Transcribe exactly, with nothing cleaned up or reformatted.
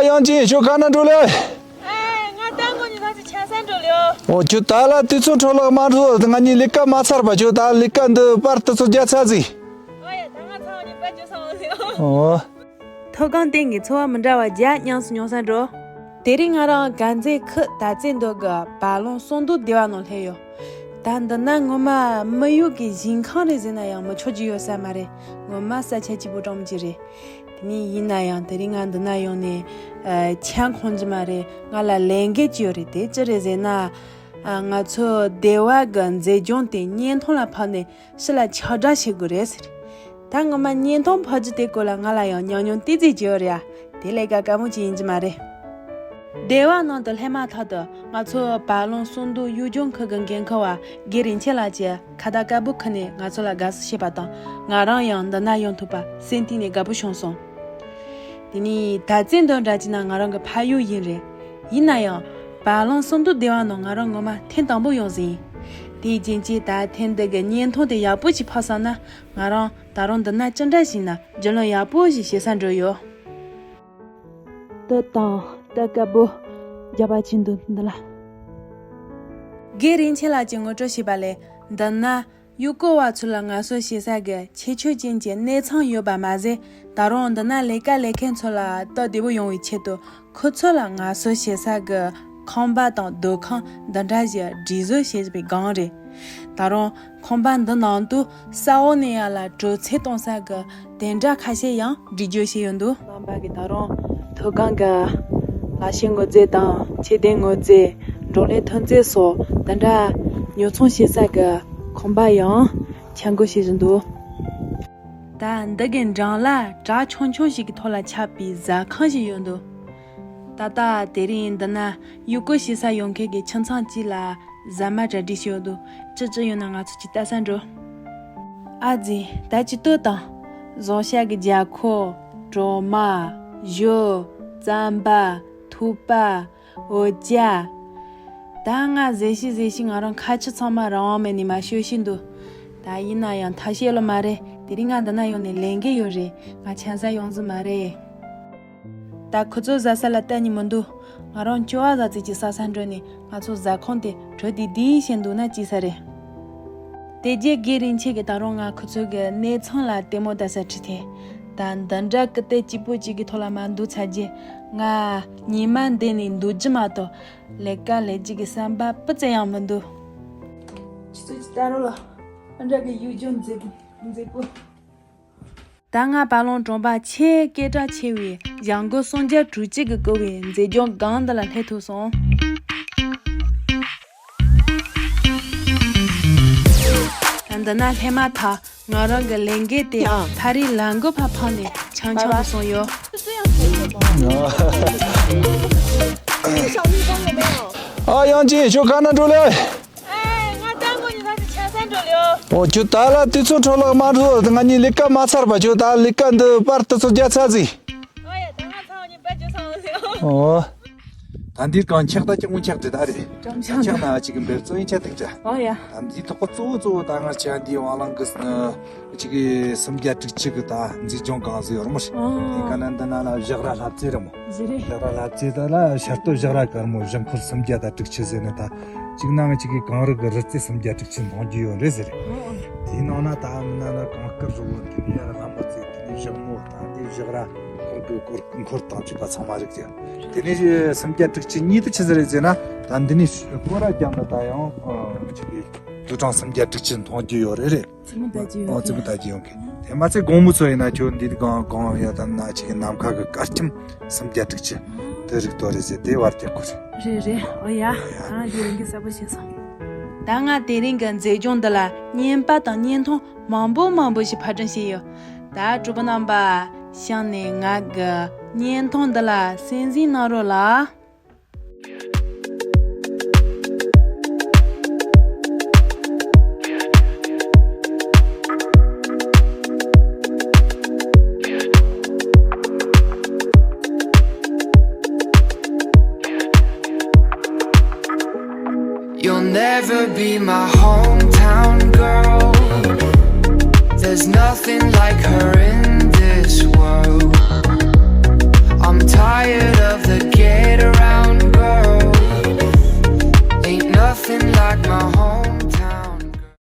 དབྱངས་ཅན། ཁྱོད་ག་ན་འགྲོ་ལེ། ཨེ། ང་ལྟ་སྐོར་ནས་ལྷ་ས་ཆང་ས་འགྲོ་ལེ། ཨོ། ཁྱོད་ད་ལ་དུས་ཚོད་འཕྲོ་བརླག་མ་འགྲོ། ང་གཉིས་ལས་ཀ་མ་ཚར་བ། ཁྱོད་ད་ལས་ཀ་འདི་པར་དུ་ཚོད་རྒྱག་ཚར་ཟིག་ཨོ་ཡ། ད་ང་ཚང་མ་གཉིས་པར་འགྱོ་ས་འོང་ཟིག་ཨོ། མཐོ་སྒང་སྟེང་གི་འཚོ་བ་མི་འདྲ་བ་བརྒྱ་ཉམས་སུ་མྱོང་ས་འགྲོ། དེ་རིང་ང་རང་དཀར་མཛེས་ཁུལ་དར་རྩེ་མདོ་གི་བ་ལུང་སུམ་མདོ་སྡེ་བ་ནང་སླེབས་ཡོད། ད་འདི་ན་ངོ་མ་མི་ཡུལ་གྱི་ཞིང་ཁམས་རེད་ཟེར་ན་ཡང་མི་ཆོག་རྒྱུ་ཡོད་ས་མ་རེད། ངོ་མ་ས་ཆ་སྐྱིད་པོ་གྲོང་ཅིག་རེད། དེ་ནས་ཡིན་ན་ཡང་དེ་རིང་ང་འདི་ན་ཡོང་ནས་ཨ་ཆང་འཁོར་རྒྱུ་མ་རེད། ང་ལ་ལས་འགན་ཅིག་ཡོད་རེད། དེ་ཅི་རེད་ཟེར་ན། ཨ་ང་ཚོ་སྡེ་བ་གི་མཛེས་ལྗོངས་དེ་བརྙན་ཐུང་ལ་ཕབ་ནས་ཕྱི་ལ་ཁྱབ་བསྒྲགས་བྱེད་དགོས་རེད་ཟེར། ད་ངོ་མ་བརྙན་ཐུང་ཕབ་རྒྱུ་དེ་སྐོར་ལ་ང་ལ་ཡང་ཉམས་མྱོང་ཏོག་ཙམ་ཅིག་ཡོད་རེད་ཡ། དེ་ལས་ཀ་དཀའ་མོ་ཅིག་ཡིན་གྱི་མ་རེད། སྡེ་བ་ནང་དུ་སླེབས་མ་ཐག་ཏུ་ང་ཚོ་བ་ལུང་སུམ་མདོ་གཡུ་ལྗོངས་ཁུལ་གྱི་འགན་འཁུར་བ་དགེ་རིན་ཆེན་ལགས་ཀྱིས་ཁ་བརྡ་དཀར་པོ་ཁུར་ནས་ང་ཚོ་ལ་དགའ་བསུ་བྱས་པ་དང་། ང་རང་ཡང་འདི་ན་ཡོང་ཐུབ་པ་སེམས་གཏིང་ནས་དགའ་པོ་བྱུང་སོང་། དེ་ནས་དར་རྩེ་མདོ་འདྲ་ཅིག་ན་ང་རང་གི་ཕ་ཡུལ་ཡིན་རེད། ཡིན་ན་ཡང་བ་ལུང་སུམ་མདོ་སྡེ་བ་ནང་ང་རང་ངོ་མ་ཐེངས་དང་པོ་ཡོང་ཟིན་ཡིན། དེའི་རྐྱེན་གྱིས་ད་ཐེངས་འདི་གི་བརྙན་ཐུང་དེ་ཡག་པོ་ཅིག་ཕབ་སོང་ན། ང་རང་ད་རུང་འདི་ན་ཅི་འདྲ་ཞིག་ན་རྒྱུས་ལོན་ཡག་པོ་ཞིག་བྱེད་ས་འགྲོ་ཡོད། དེ་དང་དེ་དཀར་པོ་རྒྱབ་པ་ཅིག་འདུག་འདི་ལ། དགེ་རིན་ཆེན་ལགས་ཀྱིས་ངོ་སྤྲོད་བྱས་པ་ལས། འདི་ན་ཡུལ་སྐོར་བ་ཚོ་ལ་ངལ་གསོ་བྱེད་ས་གི་ཁྱད་ཆོས་ཅན་གྱི་གནས་ཚང་ཡོད་པ་མ་ཟད། ད་རུང་འདི་ན་ལས་ཀ་ལས་མཁན་ཚོ་ལ་སྟབས་བདེ་པོ་ཡོང་བའི་ཆེད་དུ། ཁོ་ཚོ་ལ་ངལ་གསོ་བྱེད་ས་གི་ཁང་པ་དང་སྡོད་ཁང་འདི་འདྲ་ཞིག་སྒྲིག་བཟོ་བྱས་པའི་སྒང་རེད། ད་རུང་ཁང་པ་འདི་ནང་དུ་ས་འོག་ནས་ཡར་ལ་དྲོད་ཚད་གཏོང་ས་གི་དེ་འདྲ་ཁ་ཤས་ཡང་སྒྲིག་སྦྱོར་བྱས་ཡོད་འདུག་རྣམ་པ་གིས་ད་རུང་མཐོ་སྒང་གི་ལག་ཤེས་དངོས་རྫས་དང་ཆེ་ལྡན་དངོས་རྫས། བགྲོ་གླེང་ཐོན་རྫས་སོགས་འདི་འདྲ་ཉོ་ཚོང་བྱེད་ས་གི་ཁང་པ་ཡང་ཆ་བགོས་བྱེད་བཞིན་འདུག་ད་འདི་གི་འགྲམ་ལ་བྲག་ཆུང་ཆུང་ཞིག་གི་ཐོག་ལ་ཆགས་པའི་ཟ་ཁང་ཞིག་ཡོད་འདུག་ད་ལྟ་དེ་རིང་འདི་ན་ཡུལ་སྐོར་བྱེད་ས་ཡོང་མཁན་གྱི་ཁྱིམ་ཚང་གཅིག་ལ་ཟ་མ་གྲ་སྒྲིག་བྱས་ཡོད་འདུག་ཅི་ཅི་ཡོད་ན་ང་ཚོ་གཅིག་ལྟ་ས་འགྲོ། ཨ་ཙི། ད་ཅི་ལྟོས་དང་། བཟང་ཤ་གི་རྒྱ་ཁོག་གྲོ་མ། ཞོ། རྩམ་པ། ཐུག་པ། འོ་ཅག་ད་ང་ཟེར་ཤི་ཟེར་ཤི་ང་རང་ཁ་ཆུ་ཚང་མ་རང་དབང་མེད་ནས་མར་ཤོར་ཤི་འདུག་ད་ཡིན་ན་ཡང་ཐབས་ཤེས་ལོ་མ་རེད། དེ་རིང་ང་འདི་ན་ཡོང་ནས་ལས་འགན་ཡོད་རེད། ང་ཆང་ས་ཡོང་རྒྱུ་མ་རེད། ད་ཁོ་ཚོ་ཟ་ས་ལ་ལྟ་ཉན་མི་འདུག་ང་རང་སྐྱོ་བ་ཟ་ཙིག་ཅིག་ཟ་ས་འགྲོ་ནས། ང་ཚོ་ཟ་ཁང་དེ་དྲོད་དེ་དེའི་ཞེན་འདུག་ན་ཅི་ས་རེད། དེ་རྗེས་དགེ་རིན་ཆེན་གྱིས་ད་རུང་ང་ཁོ་ཚོ་གི་གནས་ཚང་ལ་ལྟད་མོ་ལྟ་ས་ཁྲིད་དེ། ད་འདི་འདྲ་སྐུ་དེ་སྐྱིད་པོ་ཅིག་གི་ཐོག་ལ་མ་འདུག་ཚར་རྗེས། ང་ཉི་མ་འདི་ནས་འདུག་རྒྱུ་མ་གཏོགས་ལས་ཀ་ལས་རྒྱུ་གི་བསམ་པ་སྤུ་ཙམ་ཡང་མི་འདུག་ཁྱེད་ཚོ་ཅིག་ལྟ་རོགས་ལ། འདི་འདྲ་གི་ཡུལ་ལྗོངས་མཛེས་མཛེས་པོ། ད་ང་བ་ལུང་གྲོང་པ་ཆེས་སྐད་གྲགས་ཆེ་བའི་བྱང་སྒོ་སུམ་བརྒྱ་དྲུག་ཅུ་གིས་བསྐོར་བའི་མཛེས་ལྗོངས་སྒང་འདི་ལ་སླེབས་ཐུབ་སོང་། ད་འདི་ན་སླེབས་མ་ཐག་ང་རང་གི་ལས་འགན་དེ་ཡང་ཕ་རིའི་ལམ་སྒོ་ཕར་འཕངས་ནས་འཆམ་འཆམ་དུ་སོང་ཡོད། 啊，杨姐，就看到这里。 ཨེ། ང་ལྟ་སྐོར་ནས་ལྷ་ས་ཆང་ས་འགྲོ་ལེ། ཨོ། ཁྱོད་ད་ལ་དུས་ཚོད་འཕྲོ་བརླག་མ་འགྲོ། ང་གཉིས་ལས་ཀ་མ་ཚར་བ། ཁྱོད་ད་ལས་ཀ་འདི་པར་དུས་ཚོད་རྒྱག་ཚར་ཟིག་ཨོ་ཡ། ད་ང་ཚང་མ་གཉིས་པར་འགྱོ་ས་འོང་ཟེར། ཨོ། ད་འདིར་གང་ཆག་ད་ཅི་ངུ་ཆག་འདི་ད་རེད། ཀྲམ་ཆག་ཆག་ན་ཅིག་འབེབས་ཚོ་ཡིན་ཆ་ཐིག་ཆ། ཨོ་ཡ། ད་འདི་ཐོག་གཙོ་བོ་གཙོ་བོ་ད་ང་ཆ་འདི་ཝང་ལང་གི་ཅིག་སུམ་བརྒྱ་དྲུག་ཅུ་གི་ད་མཛེས་ལྗོངས་སྒང་ཟེར་ཡོད་རེད་མོ། ཨོ། དེ་ག་ན་འདི་ན་ལ་བཞག་ར་ལྷ་རྩེ་རེད་མོ། ཟེར་རེད། བཞག་ར་ལྷ་རྩེ་ད་ལ་ཤར་སྟོད་བཞག་ར་དཀར་མོ་བཞག་འཁོར་སུམ་བརྒྱ་དང་དྲུག་ཅུ་ཟེར་ནས་ད། གཅིག་ནང་གཅིག་གི་གངས་རི་གི་རི་རྩེ་སུམ་བརྒྱ་དྲུག་ཅུ་མཐོང་རྒྱུ་ཡོད་རེད་ཟེར། ཨོ། དེའི་ནང་ན་ད་མི་ན་ན་གངས་དཀར་རི་བོ། དེ་ནས་ཡར་ལྷ་མོ་རྩེ། དེ་ནས་བཞག་མོ། ད་འདི་བཞག་ར་འཁོར་གི་འཁོར་འཁོར་དང་བཅས་པ་ཚང་མ་རིག་ཅིང་། དེ་ནས་སུམ་བརྒྱ་དྲུག་ཅུ་གཉིས་དུ་ཆི་ཟེར་རེད་ཟེར་ན། ད་འདི་ནས་སྐོར་ར་རྒྱབ་ན་ད་ཡང་ཅིག་གི་དུས་གྲངས་སུམ་བརྒྱ་དྲུག་ཅུ་མཐོང་རྒྱུ་ཡོད་རེད་རེད། རྩེད་མོ་ལྟ་རྒྱུ་ཡོད། ཨོ། རྩེད་མོ་ལྟ་རྒྱུ་ཡོང་གི། དེ་མ་ཚད་དགོང་མོ་ཚོ་ཡིན་ན་ཁྱོད་འདི་གང་གང་ཡ་དང་ན་ཅིག་གི་ནམ་མཁའ་གི་དཀར་སྐྱིམ་སུམ་བརྒྱ་དྲུག་ཅུ་དེ་རིག་ཏོ་རེད་ཟེར། དེ་བར་རྒྱག་གོ་རེད། རེད་རེད། ཨོ་ཡ། ཨོ་ཡ། ཨ་དེ་རིང་གི་གསར་པོ་བྱས་སོང་། ད་ང་དེ་རིང་གི་མཛེས་ལྗོངས་འདི་ལ་བརྙན་པར་དང་བརྙན་ཐུང་མང་པོ་མང་པོ་ཞིག་ཕབ་སྒྲིག་བྱས་ཡོད། ད་གྲོགས་པོ་རྣམ་པ། གཤམ་ནས་ང་གི་བརྙན་ཐུང་འདི་ལ་གསན་གཟིགས་གནང་རོགས་ལ། You'll never be my hometown girl. There's nothing like her in this world. I'm tired of my home.